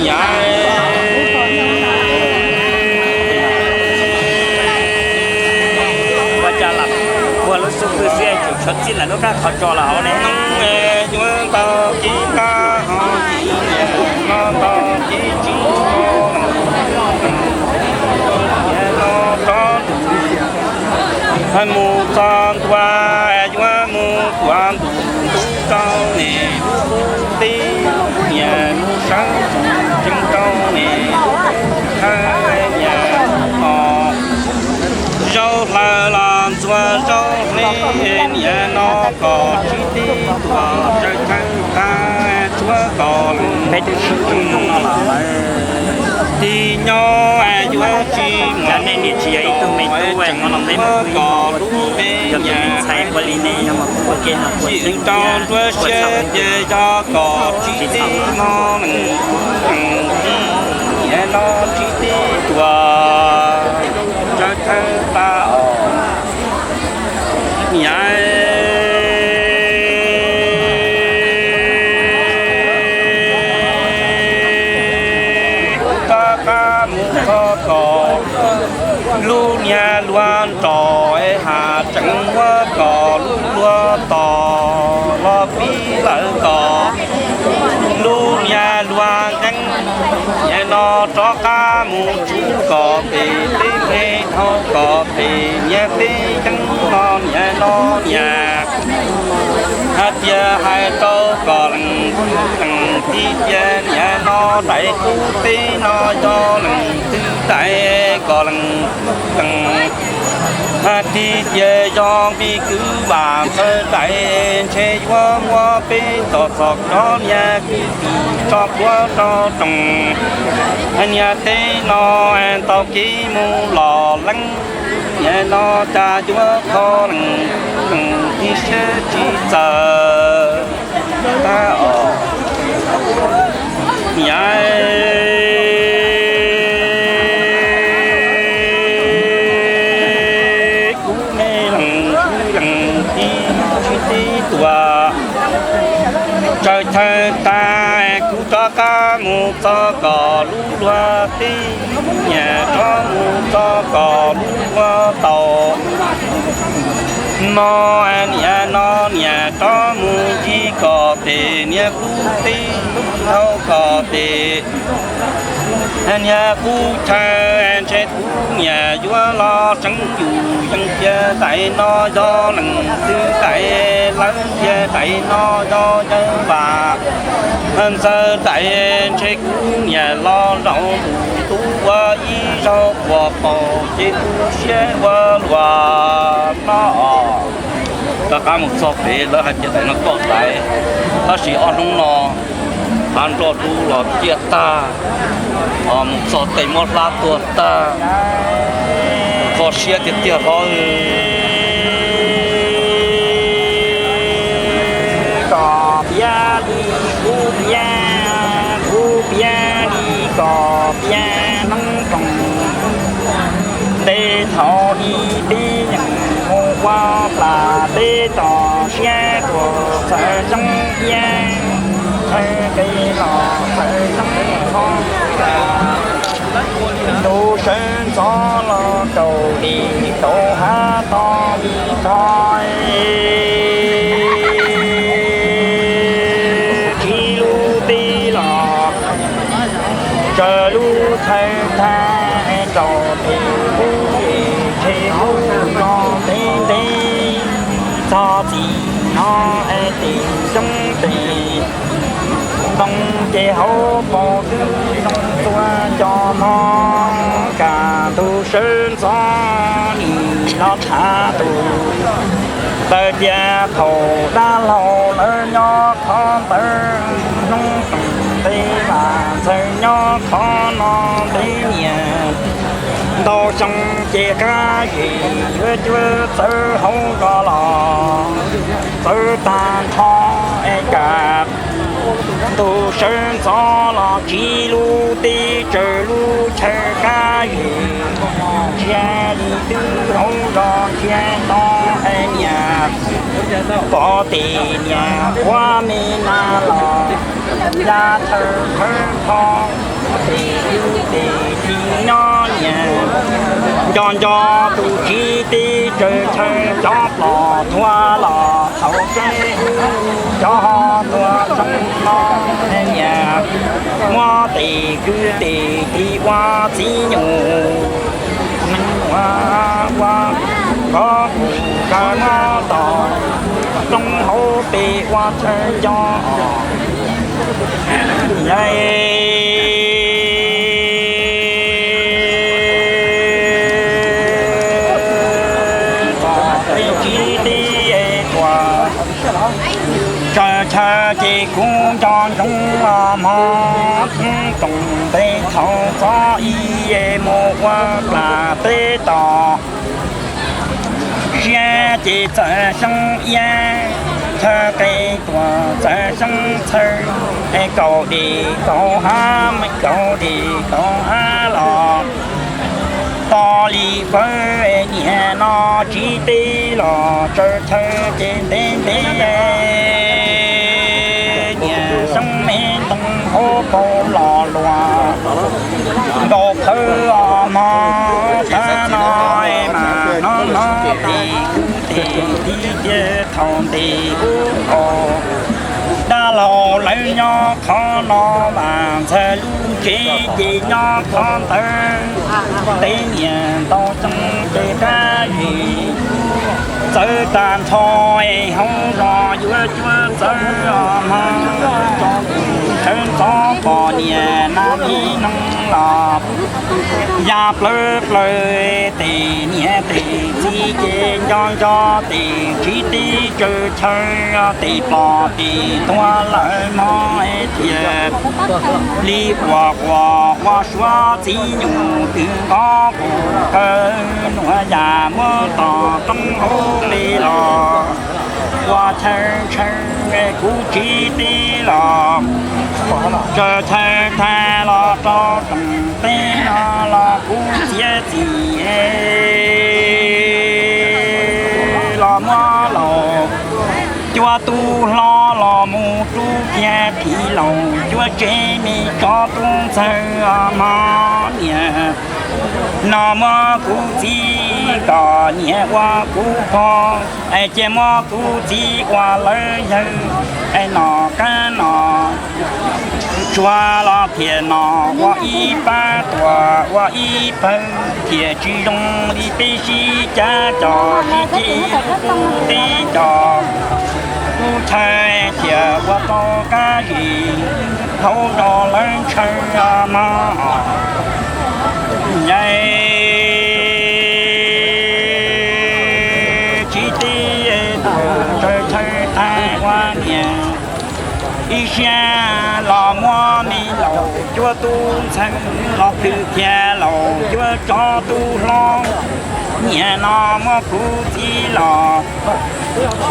Niam, ua cas lam ua lub xub pwg xwb es tsum tshuav txij lawm lub qab qhov tsos los hauv ne. Yuav tau kib qab hauv, yuav tau kib tsis no rov mus txog ntua, yuav mus tua ntu ntub rau nim lub qub teb, niam lub sawv tsees rau nim lub thawj niam os. Zaub hlaws los ntxuag zaub hleb, niam no kom tsis teb tuam tsaws thawj tag, tshuav kom leej tig nyob yuav tsis mus nej nim tsis yog ib tug me tub, tseem muab kom lub me niam ua li ne, yog mas kuv ua ke no kuv xeeb rau nruab siab ces yog kom tsis teb no leej tig, niam no tsis teb tuam tsaws thawj tag os. Niam, kuv rov qab mus txog kom lub niag luag nrog es has tseem muab kom lub luag tos los pib lawm kom lub niag luag nkeeb, niam no rov qab mus tsuj kom pem teb me dhau kom pem niag teb nkeeb no niam no niam. Hais tias hais rau kom leej twg leej twg tias niam no daim qub teb no yog leej twg daim kom leej leej. Hais tias yog me kwv Vam Ntxawg daim ntshe yuav muab peb txom txom rov niag kwv tij tso pluav rau roog. Niag teb no tau kev mus los leeb, niam no cas yuav kho leej leej tib siab tsis txawj tag os. Niam, kuv me leej leej tib tsis teb tuam tsaws thawj tag, kuv rov qab mus txog kom lub luag teb, niam rov mus txog kom lub luag tau no, niam no niam rov mus ncig kom pem niag qub teb, dhau kom pem niag qub chaw, ntshe kuv niam yuav los tseev yus yees tias daim no yog leej twg daim, lawv tias daim no yog yawg Vam Ntxawg daim, ntshe kuv niam los zaum ntuj ua ib zaug puas qaum ces tu siab ua luaj no os. Rov qab mus txog pem lawv hais tias daim no koj daim, tab sis ob hnub no hav nroj dub los ciaj tag, mus txog tes muab hlab tuag tag, kho siab tiag tiag hlob. Kom piav li kuv piav, kuv piav li kom piav noob roog. Ntev thaum ub peb yeej mus ua plas, peb tso siab tuaj txawv zoo iab, txawv qe los txawv zoo ho. Ntu sawv ntxov los kaum li kaum hav toj li toj, tsis lub teb los tsaws lub thawj thaj, rau pem qub pem tshe qub no ntev ntev, txog txij no es tim xyoob pem ntoo ces hauv paus twb zoo txua cov mog. Kaj ntug sawv ntxov nim los tham tus ntawd tias thaum dab laug lawv nyob qhov ntawd, noob roog teb Vam Ntxawg nyob qhov no ntev niaj ntau xyoo ces qab zem yuav cuab txawv hauv zos los txawv tag nrho. Es kaj ntug sawv ntxov los tsis lub teb tsaws lub chaw qab zem, ntsia li twb hauv zos ntsia no es niam pom tes niam quav me nas los ya chaw khawb kho. Tes kwv tes tij nyob niam, nco nco tus txiv teb tsaws chaw cov plos tuag los thaum tseeb, cov ho tuag tseeb no niam, muab tes kwv tes tij ua txiv nyuj neeg ua ua, kov kuv kaw muab tom roob hauv pes ua chaw nco. Tsis tib tuaj tsaws chaw ces kuv nco ntsoov los hmo, toom ntev thaum txog ib mus ua plas teb tos. Siab ces txawm xyoob iab, chaw qe tuam txawm xyoob txhawv, es kaum dej kaum hav, kaum dej kaum hav los tos li fawb, niam no tsis teb los tsaws chaw ces ntev ntev. Niam xyoob me ntoo hauv paus los luas nkaus phawv os mog, thaum no mas hnov hnov tes kwv tes tij tias thaum ntes ub nkaus dab laug lawv nyob qhov no mas ntxhais lub tsev ces nyob qhov ntawd. Tej niam ntau tseeb tej qab zis txawv tag nrho, es hauv zos yuav cuab txawv os mog, tso sawv ntxov pom niam nas me noog los ya plawv plaws. Tes niam tes txiv ces nco nco tes tsis tib tsaws chaw, tes plos tes tuag lawm mog, es thiaj li quas quas ua suav txiv nyuj twb nqov qus kaw, nuav yam muab tom roob hauv pes los ua chaw ntshaw, kuv tsis tib los tsaws chaw tag los rau toom teb no los kuv txiav txim los muab laus cuab tub hlob los mus rub kiag phim laus cuab tsev me tsov tub ntxawg mog niam. No muab kuv txiv kom niam ua kuv pog, es cia muab kuv txiv ua lawv yawg, es nom qab nom tsuag los thiaj nom ua ib pab tuam ua ib pawg, thiaj tsis zoo li peb sib cav cov sib ceg tub teb cov tub chaw, thiaj ua tau qab zis hauv zos lawv ntshaw mog. Yawg tsis tib tuaj tsaws chaw tag ua niam, ib siab los muab me laus cuab tub ntxawg los plhws kiag laus cuab tsov tub hlob. Niam no muab kuv txiv los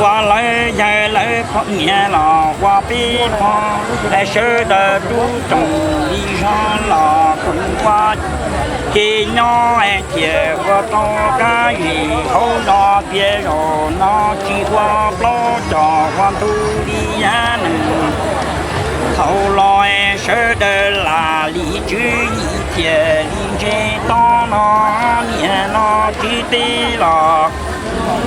ua lawv yawg, lawv pog, niam los ua peb pog, es sawv daws rub tsoom li zog los koom ua ke nyob, es thiaj ua tau qab zis hauv zos. Tiam zaum no tsis ua plaub cog ua ntug li yav neeg, thaum los sawv daws lam li tswv yim thiaj li ntse tob no. Niam no tsis tib los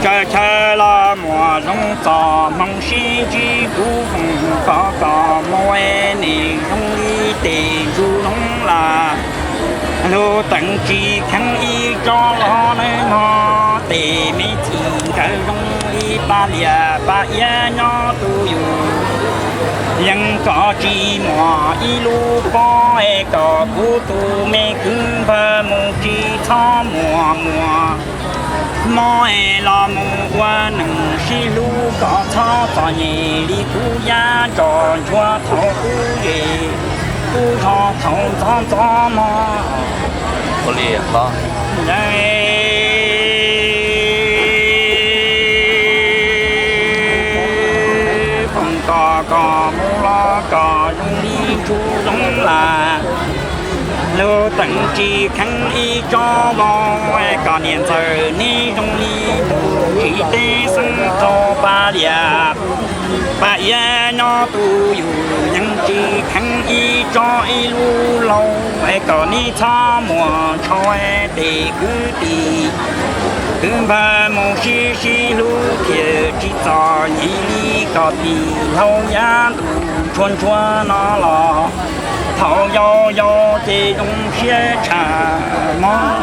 tsaws chaw los muaj zoo txom hmoo sib ntsib kuv foom kov kom mus, es nim zoo li tes ntsuj loo las lug teev tsis kheev ib tsob los nawb no. Tes me txim nkawd zoo li paj liam paj iab nyob tu yus, yeej kom tsis muaj ib lub pob, es kom kuv tus me kwv npawg mus tsis txhob muaj muaj mob, es los mus ua neeg sib hlub kom txhob txom nyem li kuv yab ntsos ntsuag thaum kuv zes, kuv zog thaum ntxov ntxov mob. Foom kom kom mus los kom zoo li ntsuj loo las, Lug teem tsis kheev ib tsob vau, kom niam ntxawm neb zoo li ntug tsis teb xeeb rau Paj Lias. Paj Iab nyob tu yus yeej tsis kheev ib tsob ib lub lauj, kom neb txhob muaj ntshai tej kwv tij. Kwv npawg mus sib sib hlub thiaj tsis txom nyem li kom tij laug yav ntuj ntshua ntshua no los. Thaum yau yau ces zoo siab tshaj mog.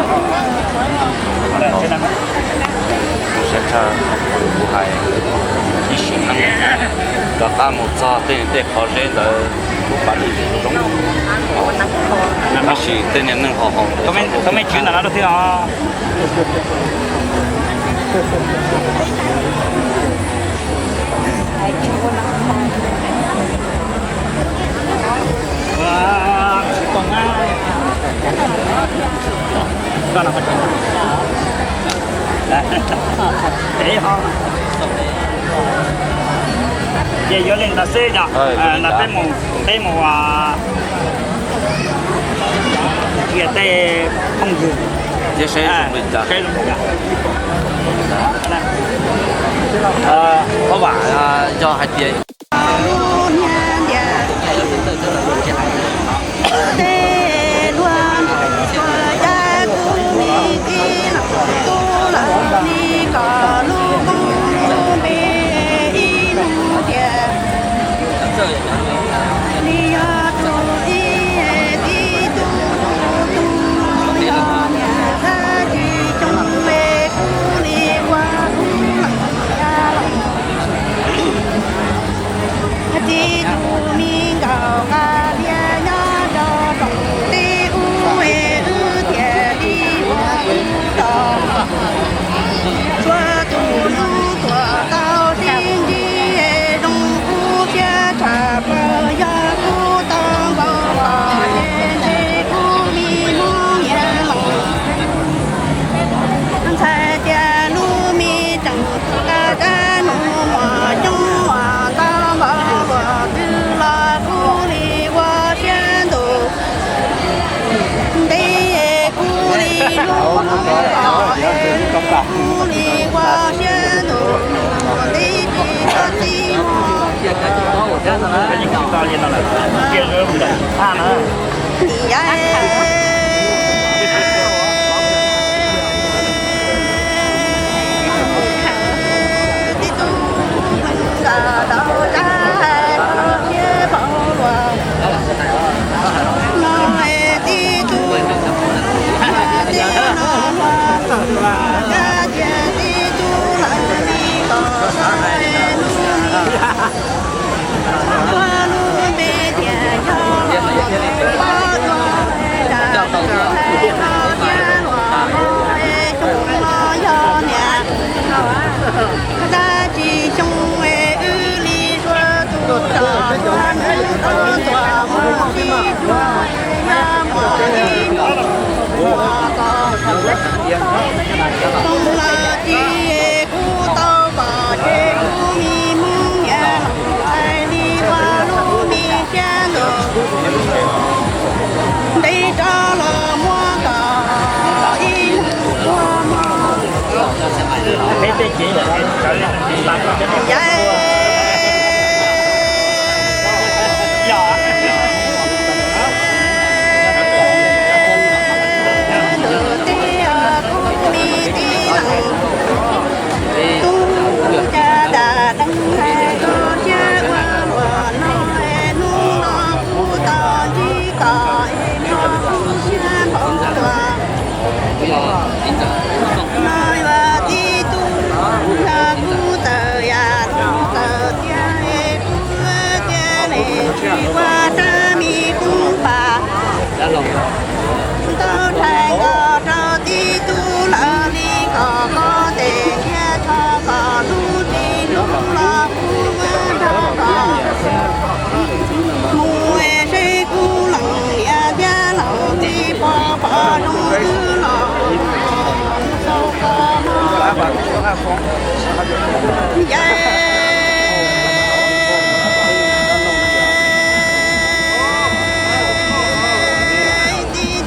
Zoo siab tshaj, kuv hais ib sim neej rov qab mus txog tej tej qhov zeb ntawd, lub pas dej zoo, tab sis tej niag neeg ho ho. Tau me tswv ntawm no rau twg os? Ces yuav li ntawd xwb yog, peb mus, peb mus qhia tej phooj ywg thiab seb zoo li cas. Pab vam yog hais tias Txiv tus me nkauj nqa liaj nyob rau rooj teb ub es wb thiaj li ua tau. Tshuav tus hlub tuaj tau sib ntsib zoo kub siab tshaj plaws yog kuv tau npaum ko ces ntshe kuv me Hmoob niam los. Ntxhais tias lub me tseem qab zab nus muag coob muag ntau npaum luaj twg los kuv li ua siab ntuj. Ntev kuv li hlub, kuv li ua siab ntuj, ntev tsis txhob txij muag. Nim yav tib tug nkauj tau tsa hais siab paub luag no es tib tug tib no luag txog luag kab cia tib tug lawm li kom Kuv tau pom ces kuv me Hmoob niam los hais li ua lub me siab ntuj. Ntev rov los muab kom ib hnub ua mog. Peb tej kev yam li sawv li ntawd. Yog. Ntuj teb kuv me tib leeg, tub ca tas deev hais koj siab ua luaj no es hnub no kuv tau ntsib koj es yog kuv siab npaum luaj. No yuav tib tug yog kuv tawm yam loj tawm tiag es kuv tiag li tsis ua rab me kub pas. Tau rhais nkaus rau tib tug lawm li kom koj tes thiab tho kom hlub tsis hlub los kuv nrog koj mus es seb kuv leej niam thiab leej txiv pom pom zoo twg los xaus koj mog. Yam tib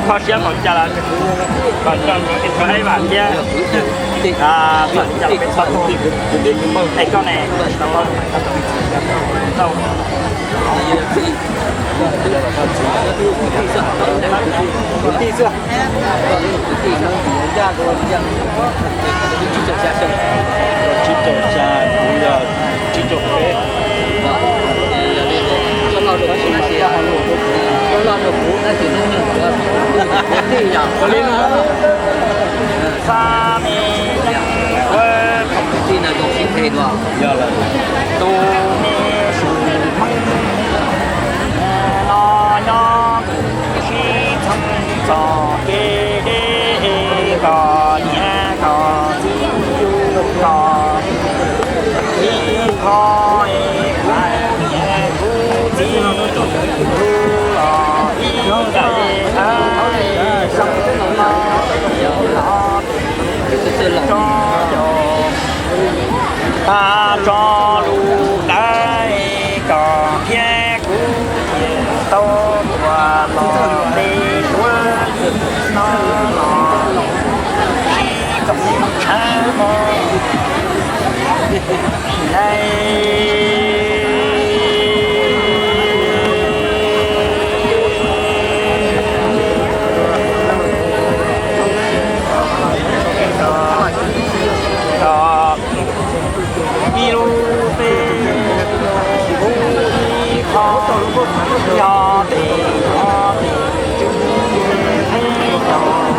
Kho siab npaum li cas los kom tso ib vam thiab. Vim li cas peb txhob tuag, es koj ne, tau. Kwv tij xwb. Tsib caug xya, kuv yog tsib caug peb. Ua li no, xa me yog lawm, tus me Hmoob no nyob sib txheej txog kev deb, kom niam kom txiv yug kom ib qho, kuv niam kuv txiv yug los ib daim, xyoo no tso yog tag tso lus dawb, kom thiab kuv tau tuaj los nte tuav li no los sib koom tshaj mo. Ib lub teb, ib qho, yog tes qhov tes tswv peb cov,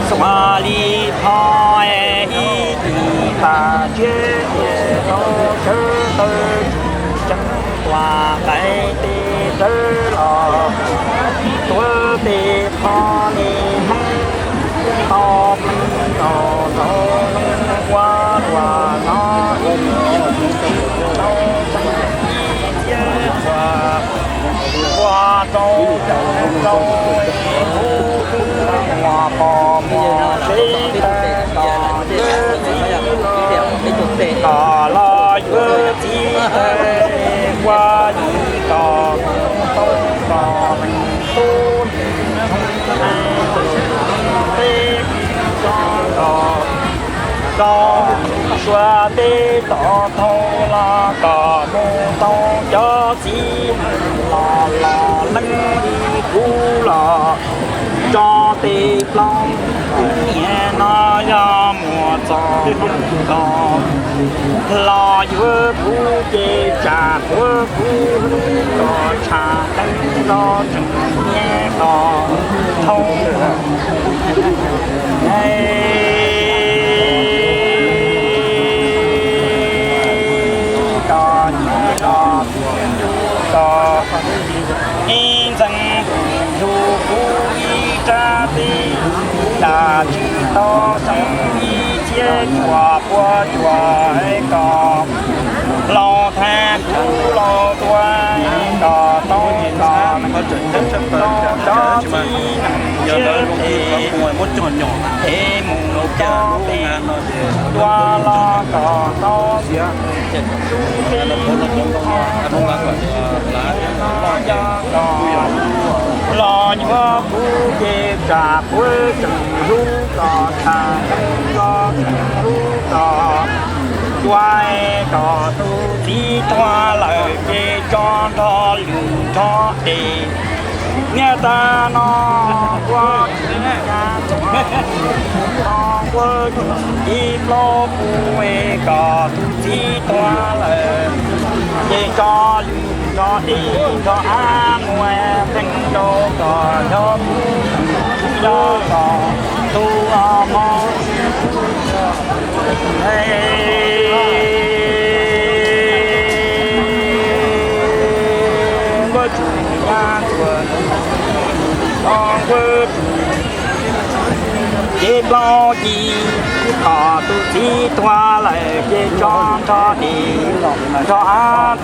xuas li qho ib tis tas tsiab tias tau sawv daws tsis tseev tuam qais tes rawv los tuav tes qhov li Hmoob tau pleev tau zaum ua luam no tau tseev ib txhiab txhua ua rau rau tus muam pog muam sev tas kom yuav txiv, kom los yuav txiv tas ua li kom tau kom leej tub teb tso kom tso sua teb tom thoob los kom mus tau cov txiv los los leej li kuv los tso tes plaub niam no yog muaj txoj hmoo kom los yuav kuv ces tsam puav kuv kom tshaj qeej los tseem niam kom thoob kom niam kom kom ib ntxeev yug kuv ib rab teb, yam tsis tau xyoo ib txhiab cuaj pua cuaj kom laus thab kuv laus tuaj kom tau kom tau cov txiv neej siab phem es mus coj pem dua los kom tau sub teb no yog kom los yuav kuv ces tsam puav tseem hlub kom tshaj qeej los tseem hlub kom cua kom tus txiv tuag lawm ces tso nrog lwm nrog des. Niaj tag no ua tsis ya txog no ua ib plaub pua kom tus txiv tuag lawm ces tso lwm nrog des nrog av muaj qeej rau kom yog kuv yog kom Ces plaub ci, kom tus txiv tuag lawm ces tso nrog dim nrog av,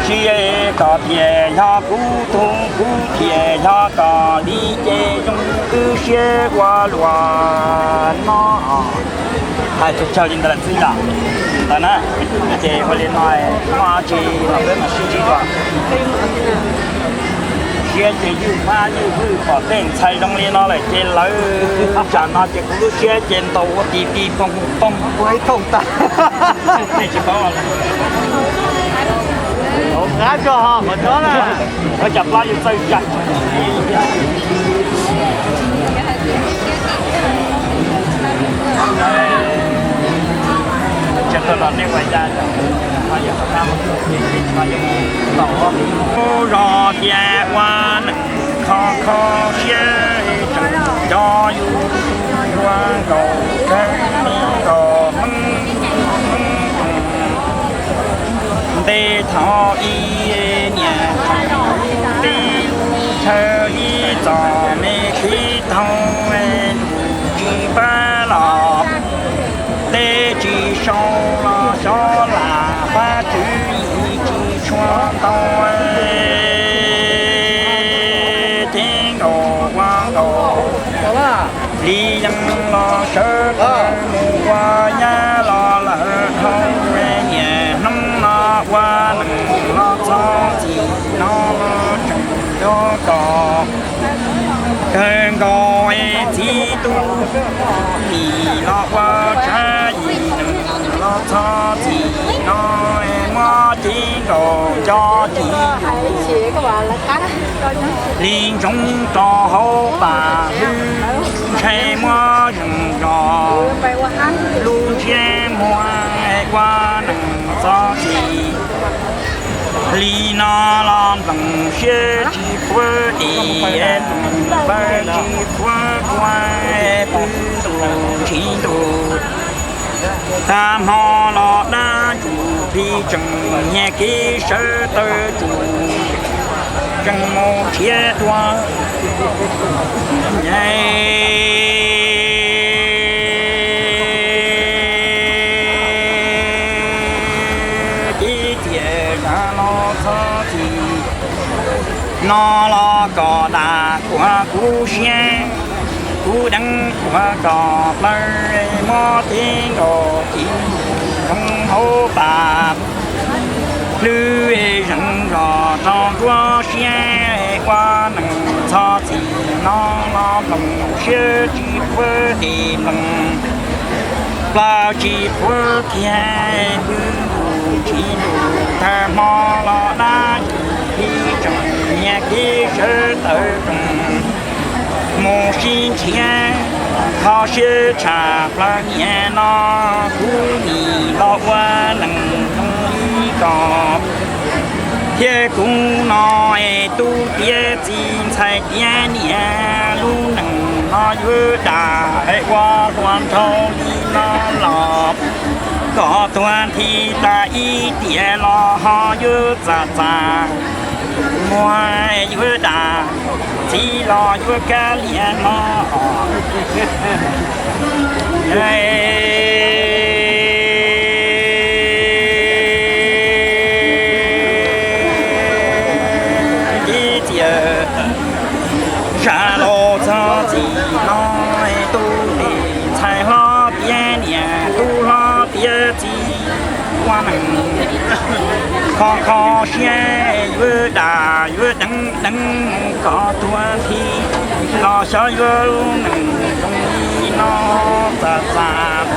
sia kom tias yog kuv tug, kuv tias yog kom li ces zoo wb siab ua luaj no. Hais txog chaw li ntawd lawm xwb yom. Ntawd na, ces ua li no, muaj tsis los peb mam sib ntsib dua. Siab ces ywj fab ywj fwj pom tej ntxhais zoo li no lawm ces lawv tsam no ces kuv lub siab ces ntaus ua ti ti poog poog. Kuv hais thooj tas. Nej tsis paub. Qab tso ho qhov tsob na. Ua cas plab yuav txawj cai. Tsis tau los nej ua ya, ua zog tias ua neeg kho kho siab tseem cov yus ua nkaus kawg li nkaus Hmoob. Nte thaum ib niam tij lub chaw ib txom me qhib tau lus tsis npaj los, teb tsis sau los xyov lam fab tswv yim tsis tshua ntau. Ceeb nkaus ua nkaus li yeej los sawv daws mus ua nyab los lawm dhau, niaj hnub no ua neeg los txhob txim no los tseem nco kom kawg nkaus es txiv tub nim los ua tsav yim neeg los txhob txim no es muab ceeb nkaus nco tsis li ntsoov rau hauv pas hlwb, ntshai muab zeeg zog lub ntsiab muag ua neeg txhob txim. Li no los nploos siab tsis puab dim, nploos plaws tsis puab kuav, pw ntuj ntshis ntuj. Tag hmo los dab ntsuj plig tseem nyiag kev sawv taw tsuj, tseem mus nrhiav dua. Ces txias zam los txhob txim no los kom dam kuav kuv siab, kuv deev kuav kom plaws, muab ceeb nkaus ci zoo hauv pas hlwb, zeeg zog rau nruab siab ua neeg txhob txim no los nploos siab tsis puab dim, nploos plaws tsis puab kiag, pw ntuj ntshis ntuj. Tag hmo los dab ntsuj plig tseem nyiag kev sawv taw tseem mus sib nrhiav, kho siab tshaj plaws niaj no kuv nim los ua neeg zoo li koj thiab kuv no es tub thiab txiv ntxhais tiav niam, lub neej no yuav dam ua hluas nraug li no los kom tuag nthi tas ib tiam los ho yuav txaj txaj muag yuav dam txiv los yuav kab liam no. Ib txias zam los txhob txim no, tub ntxhais hlob tiav niam, tub hlob tiav txiv, ua neeg kho kho siab yuav dam yuav deev, deev mus kom tuag nthi los xyov yuav lub neej zoo li no txaj txaj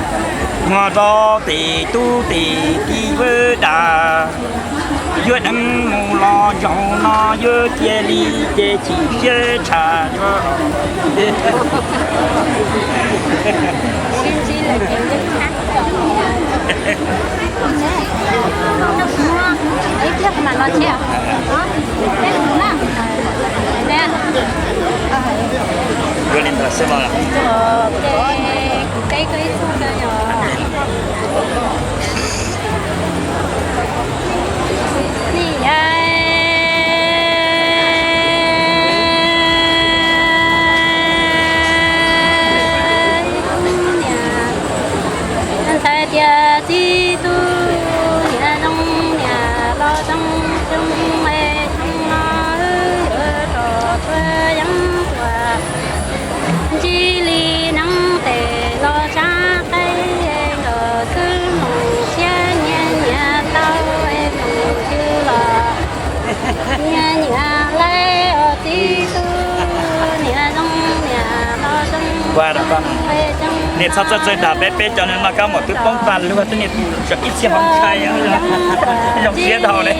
muag rau tes tub tes kiv yuav dam yuav deev mus los zaum no yuav cia li ces chim siab tshaj yuav. Ua li ntawd xwb los. Ua, niam txhob txawj txawj dag peb, peb cov no kab mom twb poob tas luag, twb niam tus ib txhia hauv ntshai, zoo siab dhau li.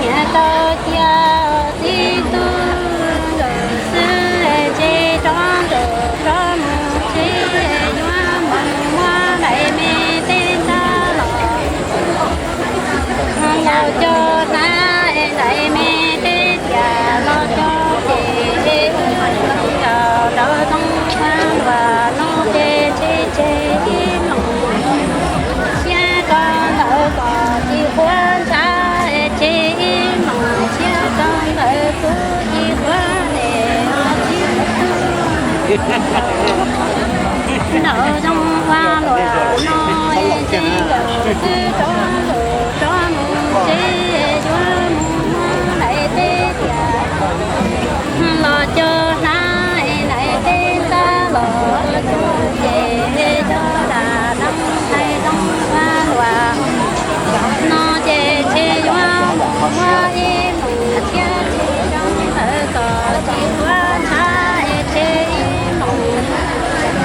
Niam tau cia txiv tub nkawd xwb, tsis tso nkawd rov mus tsev, yuav mus muab daim me teb ntxab los. Los cog hnab es daim me teb tiam los cog ces, es wb los nrog Tooj Fab Luas no ces tsis tseg ib nploos siab rau ntawd kom tsis quav ntshav, es tseg ib nploos siab rau ntawd kuj tsis quav es. Nraum zoov Fab Luas no es tsev nkawd twb rov lus rov mus tsev, yuav mus muab daim teb tiam los cog hnab es daim teb ntxab los cog ces, cog tas Tooj Fab Luas no ces tsis yuav mus muab ib nploos siab tseg rau ntawd kom tsis quav ntshav, es tseg ib nploos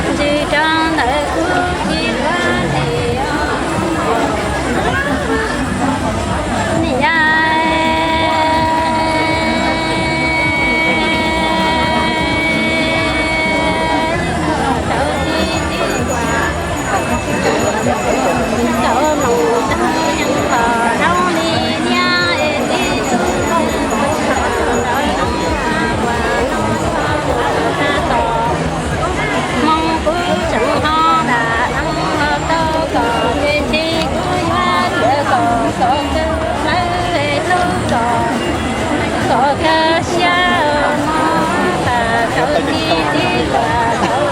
ntsws rau ntawd kuj tsis quav es. Niam, Hmoob kuv tseem ho nram no los tau kom ntshe ntshe kuv yuav tias kom kom kawg hlawv hlub kom kom kawg siab no tas tau txi txi luag tau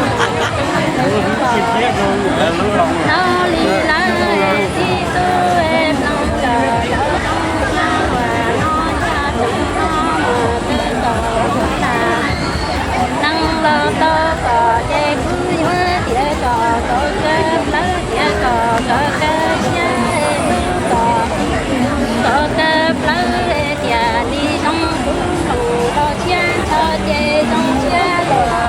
kom no li lawv txi tub mloog kom tau no yog tseem no mus kawg kom tas neeg los tau kom ces kuv yuav tias kom kom kawg hlawv tias kom kom kawg siab hlub kom kom kawg hlawv tias li zoo kuv mloog los siab ntsho ces zoo siab luag.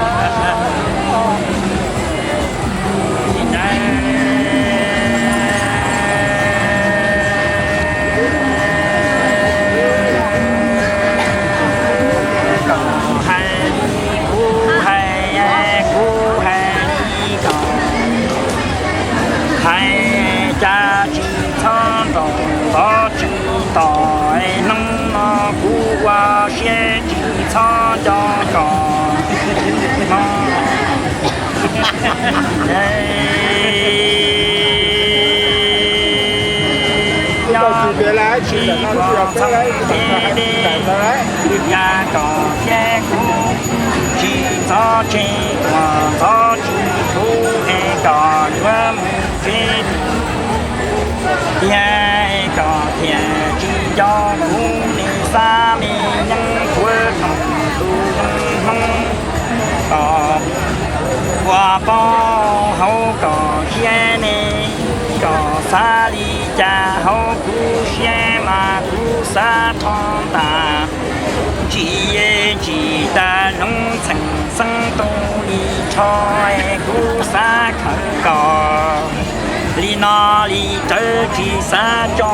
Hais li kuv hais, kuv hais li kom hais, cas tsis txhob nrov, nrov tsis tom, hnub no kuv ua siab tsis txhob nco kom no. Nyob tsis pom txheeb deb deb, ya kom thiab kuv tsis txhob tseg tuam txhob tsis txhub es kom yuav mus tsev tiag, kom thiaj tsis nco kuv li xab me yeeb kuv thaum tus zoo hmoob kom ua pov hauv kom siab ne, kom xav li cas hauv kuv siab mas kuv xav rho tas. Tsis, tsis tas noog txheem xeeb tu li rho, kuv xav khaws kom li no li rawv tsis xav tso.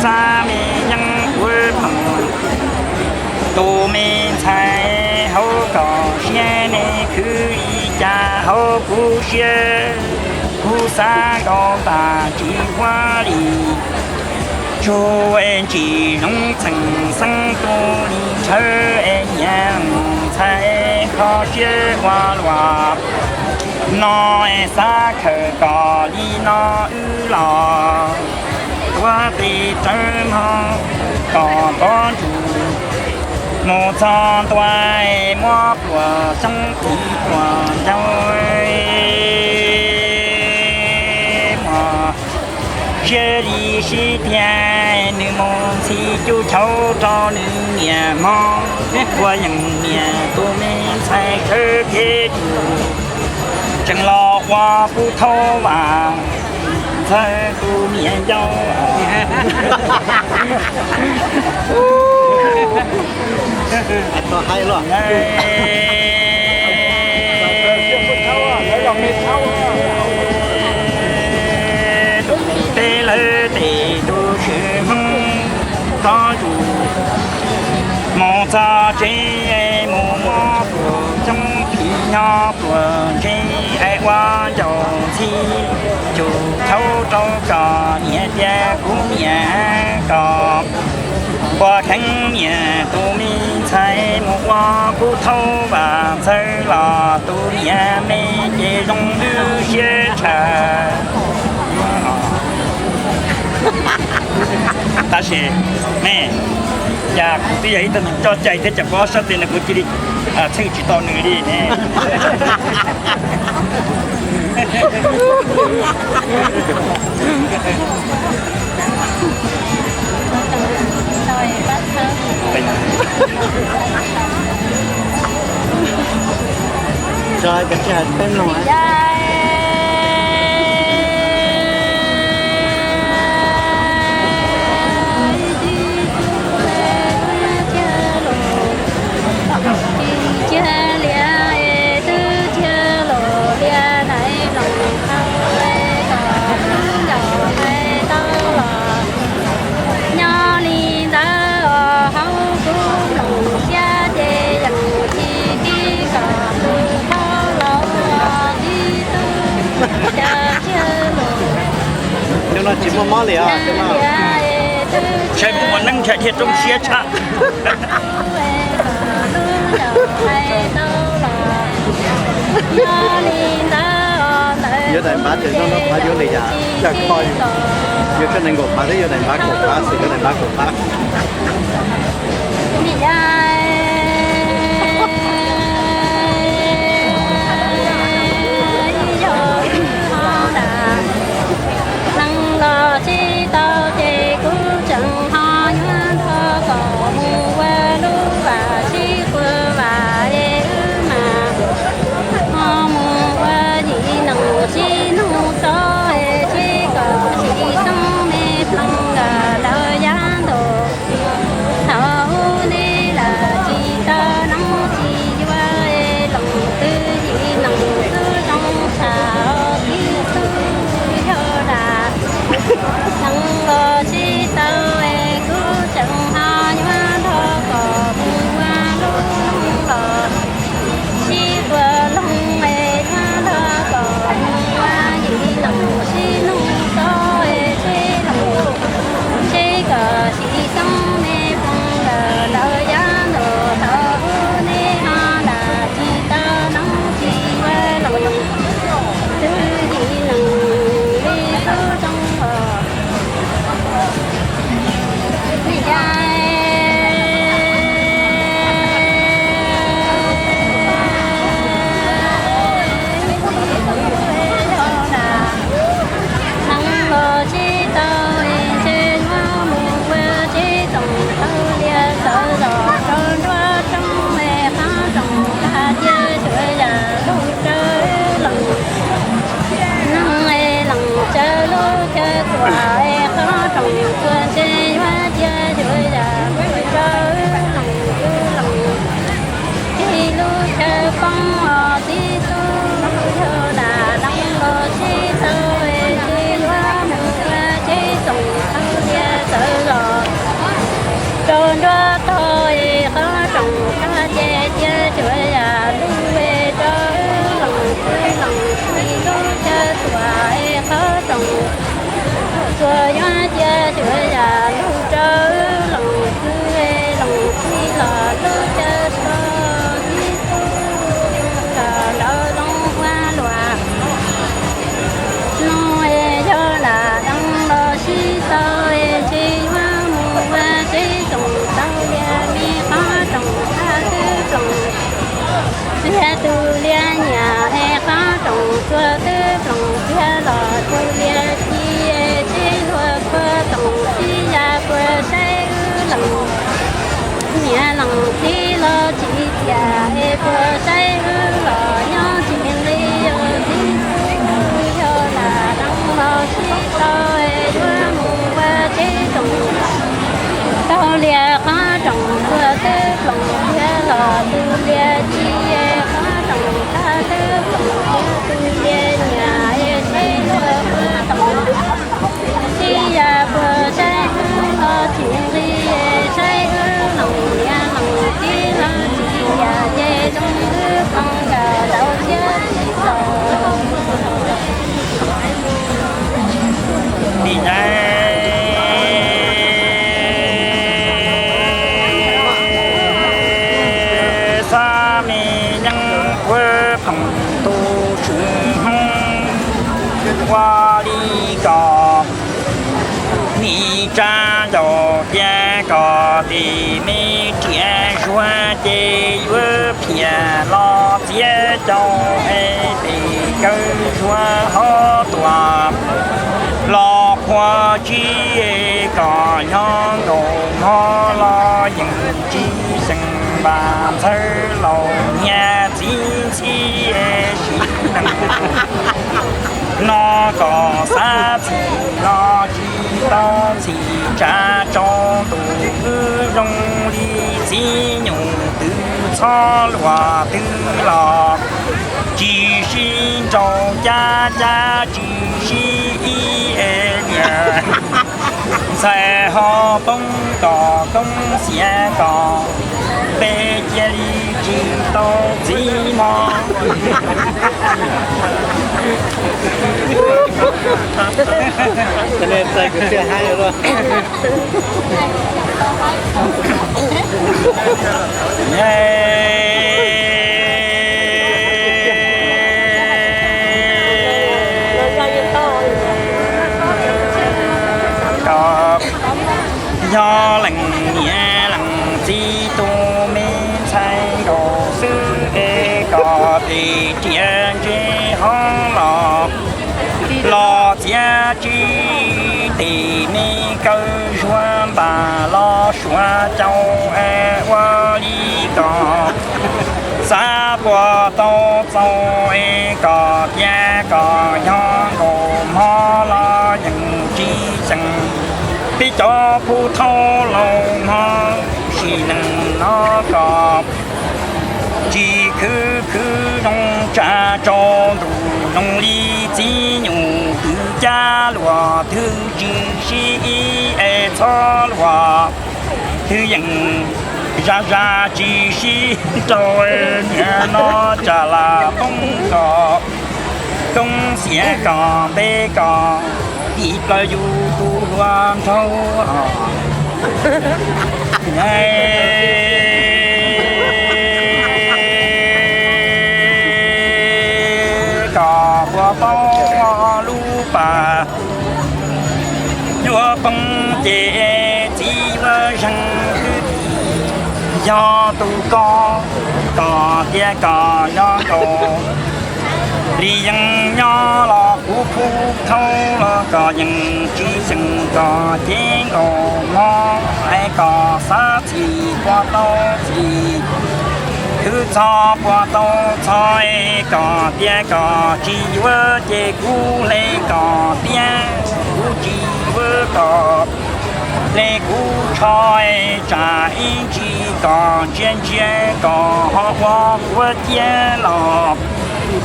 Xab me yeeb kuv phoom, tus me ntxhais hauv kom siab ne khwv li cas hauv kuv siab, kuv xav nkaus tas tsis huab li. Tsuj ntsis noog txheem xeeb tu li rhawv es nyiam ntxhais kho siab ua luaj no, xav khaws kom li no wb los ua tes rawv mog kom pob ntsug mus txog ntua, muab pluas xyoob txiv pluas ncauj mog. siab li sib tiag, nws mus ntxhi cub chauv rau nws niam hmo, ua yeej niam tus me ntxhais khawb thiab tus tseem los ua pub thaub vam ntxawg tus niam yau. Tus me teb lawv tes tus swm Hmoob, tov tus mus txog tsev mus muab pluas coob, phim nyob pluas ntse, es ua ncaus ntxhi cub chauv rau kom niam tias kuv niam kom ua kheev niam tus me ntxhais mus ua pub thaub vam ntxawg los tus niam me ces zoo lub siab tshaj. Tab sis ne, cas kuv twb yog ib tug neeg coj cai thiab cas kuv ob sab tes no kuv cia li txheej tsis tau nws li ne. Tso kav tsij hais peb mloog. Nyob li ntawd os hauv kuv mloog siab ces yeej tsis tib kom tus hlob laus tib tug cav tiag lus. Cov no tsis muaj mob li os, cov no. Saib mus ua neeb nrhiav dhia rooj siab tshaj. Yuav daim npav ces zoo no qhov yuav li yam caj kho, yuav koj nees nkaum phav thiab yuav daim npav kaum phav, xwm yuav daim npav kaum phav. Neeg los tsis tau ces kuv tseem ho yuav nrog kom mus ua lub vam sib quas vam es wb mas ho mus ua yim neeg sib nug txob es tsis kom tsis xoob me ploog lawm yav ntuj. Thaum ub nej lam tsis tau leej tsis yuav es loos twg yim neeg xub zoo tshaj tib tug yog lam neeg los tsis tau es kuv tseem ho yuav nrog kom mus ua lub loog los sib quas loog es yuav nrog kom mus ua yim neeg sib nug txob es sib loos sib kom tsis xoob me ploog lawm yav ntuj. Thaum ub nej ho lam tsis tau leej tsis yuav loos twg yim neeg li xub zoo os. Neeg los tsis tau es ntshe yuav mus ua tsis tau, tau lias txawv los rau nruab roob es qhov rooj tag cia xyuas yam lug rau loos. Neeg es loos rau lub chaw tuam es qhov rooj tuag ntshe yuav cia xyuas yam lug rau loos, twb loos txij lub chaw poob os tib tug. Yog lam neeg los tsis tau es tsis yuav mus ua tsis tau, tau lias txawv los rau nruab tog es qhov rooj tag ces cia xyuas yam lug es rau loos, twb loos txij lub chaw tuam es qhov rooj tuag yuav cia xyuas yam lug rau loos, twb loos txij los lub chaw so tib tug los nrau zoo ua luam. Nuj es yog lam neeg los tsis tau es tsis yuav mus ua tsis tau, tau lias me qhov rooj tag twb loos, lias tus lias nyiam es qhov rooj tuag twb loos, lias los tus lias ci es tsis luag Niam leej txiv los tsis tias es puas saib wb los nyob tsis nqi, yog txiv tub yog lam leej los sib tau es yuav mus ua tsev rooj. Taug lias qhov rooj tuaj twb ploom tiag los tus lias ci es qhov rooj tag twb ploom tiag tus lias nyiam es seb yuav ua tau. Txiv yam puas saib wb los tsis nqi, saib wb leej niam leej txiv los tsis yam ces zoo wb phooj ywg zaum siab tsis tau. Nim no xab me yeeb puab phoom tu tswv hmoob ua li ko. Me tsa ncaus tias kom tim me riam zuag ces yuav phiam los txiav cau es pem kawg zuag ho tuam los qhua tsib es kom nyob nkaus hmo los yeej tsis xyeem npam ntxhawb laus niag txiv ntxhi es sim neej no kom xav txim los tsis tau txim tsa tsaus ntuj wb zoo li txiv nyuj twg txhob luag twg los tsis sib nraus cab cab tsis sib ib es niam ntxhais ho poob kom koob xiav kom peb cia li tsis tau txiv mog. Kom yog leej niam leej txiv tus me ntxhais nkaus xwb es kom tes riam ntse hoob los los txiav tsis tes me kaw zuag npam los suav cau es ua li ko. Xav puas tau txaus es kom tias kom yog nkaus hmo los yeej tsis xyeem. Peb cov pub thauj laus hmo sim neej no kom tsis khwv khwv zoo tsa tsaus ntuj zoo li txiv nyuj twg cab luag twg tsis sib ib es txhob luag twg yeej zam zam tsis sib rau. Niaj no tsam lam poob kom koob xiav kom npe kom tim plaws yus tus hluas nraug. Kom puas tau lub pas yuav poob ces txiv yuav zeeg kwv tij yog tus koj. Kom tias kom nyob nkaus li yeej nyob los kuv pub thauj los kom yeej tsis xyeem kom cev nkaus hmo es kom xav txim puas tau txim, khwv txhos puas tau txhos es kom tias kom tsis yuav ces kuv hle kom tiag, kuv tsis yuav kom hle kuv tsho es tsam ib ntsis kom ntsia ntsia kom ho ua kuv ciaj los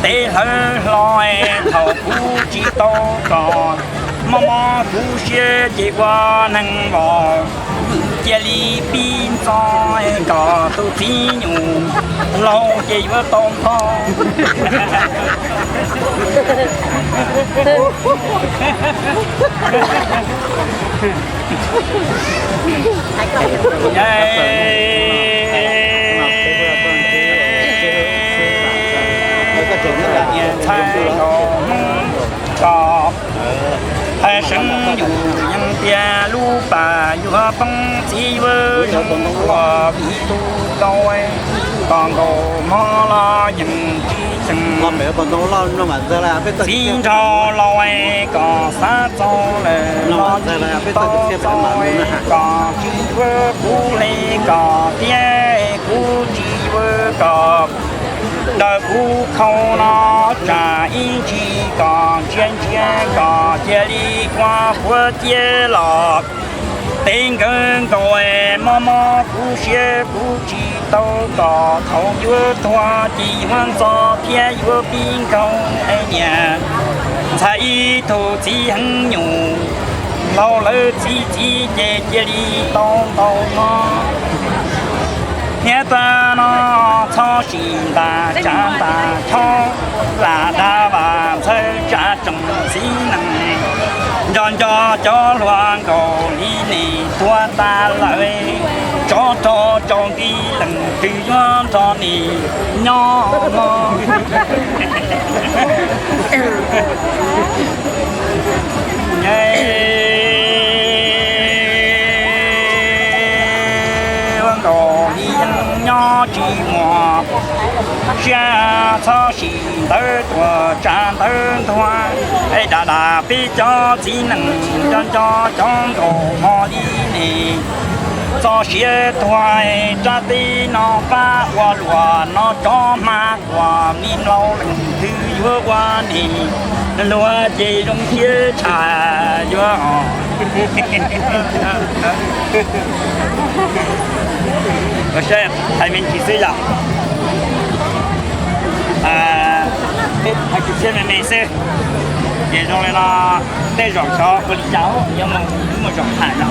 peb hlawv hlo es thaum kuv tsis tau kom mob mob kuv siab ces ua neeg vauv cia li pib ntxo es kom tus txiv nyuj laus ces yuav tau npog. Ntxhais nkaus hmoob kom hais seev yus yeej tias lub pas yuav poob txiv yuav zoo ua vim tus kau kom nkaus hmo los yeej tsis xyeem. Txiv nraug laus kom xav txog lawm los tsis tau txog kom tsis Kuv hle kom tiag, kuv tsis yuav kom raws kuv khau no, tsam ib ntsis kom ntsia ntsia kom cia li kuaj puab ciaj los. Tes nkawd nkaus mob mob kuv siab, kuv tsis tau kom thaum yuav tuag ces yuav ntxo thiab yuav pib nkaug es niam ntxhais ib tug txiv heev nyuj laus lawv txiv txiv ces cia li tau ntau no. Niam tais no txhob sim ntas tsav ntas chob, lam dag vam ntxhawb tsa tsoom txiv neej, nco nco cov hluas nkaus li nim tuag tas lawm, tsov rog tsaus nti leej twg yuav nrog nim nyob no. Ua nkaus li yeej nyob tsis muaj siab, txhob sim ntawv tuaj tsa ntawv ntuag, es dag dag peb cov txiv neej nco nco cov nkaus hmo li ne. Txoj sia tuag rab teb no pab ua luam no rov hma kuam me nplaum leej twg yuav ua ne. Luag ces zoo siab tshaj yuav os. Hais me ntsis xwb yom. Hais kwv txhiaj me me xwb. Ces zoo li no, tej zaum xyov ua li cas yuav mus zaum tham no.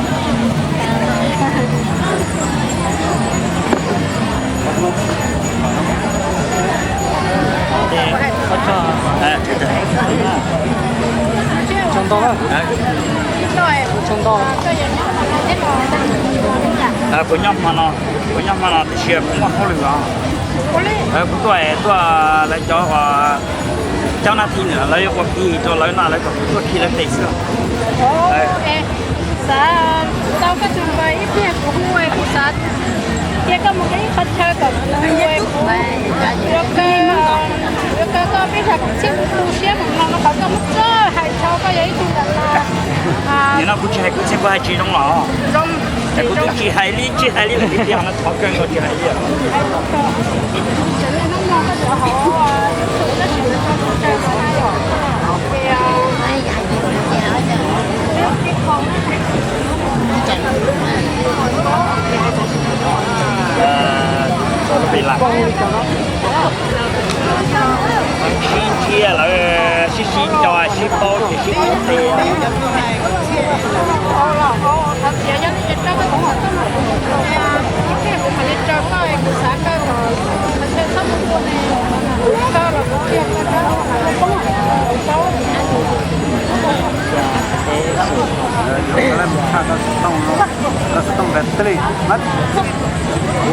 Kuv nyob hmo no, kuv nyob hmo no tiam sis kuv muaj hauj lwm os. Kuv tuaj, tuaj lawv cov uas cov nab thi nws lawv ua pig rau lawv no lawv kom kuv tuaj khi lawv tes xwb. Xav tau koj tus npe ib pliag kuv hu kuv xav tias koj mus rau ib qhov chaw kom kuv hu kuv, yuav kawg, yuav kawg koj peb zag kwv txhiaj kuv tu siab mus mloog no kom koj muab txawj hais rau koj yog ib tug ntawm no. Nim no kuv tsis hais kwv txhiaj kuv hais tsis zoo los? Kuv twb tsis hais li, tsis hais li, kuv tias no thov kawg nkaus tsis hais li. Sib ntsia lawv sib sib nco sib paub ces sib paub tes.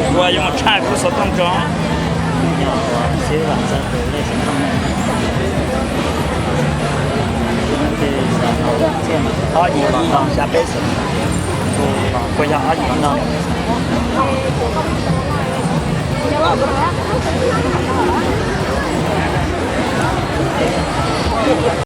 Kuv yuav mus tshaj kuv xov tooj tso. Ob yim ib no xya peb xwm, kuv yog ob yim ib no.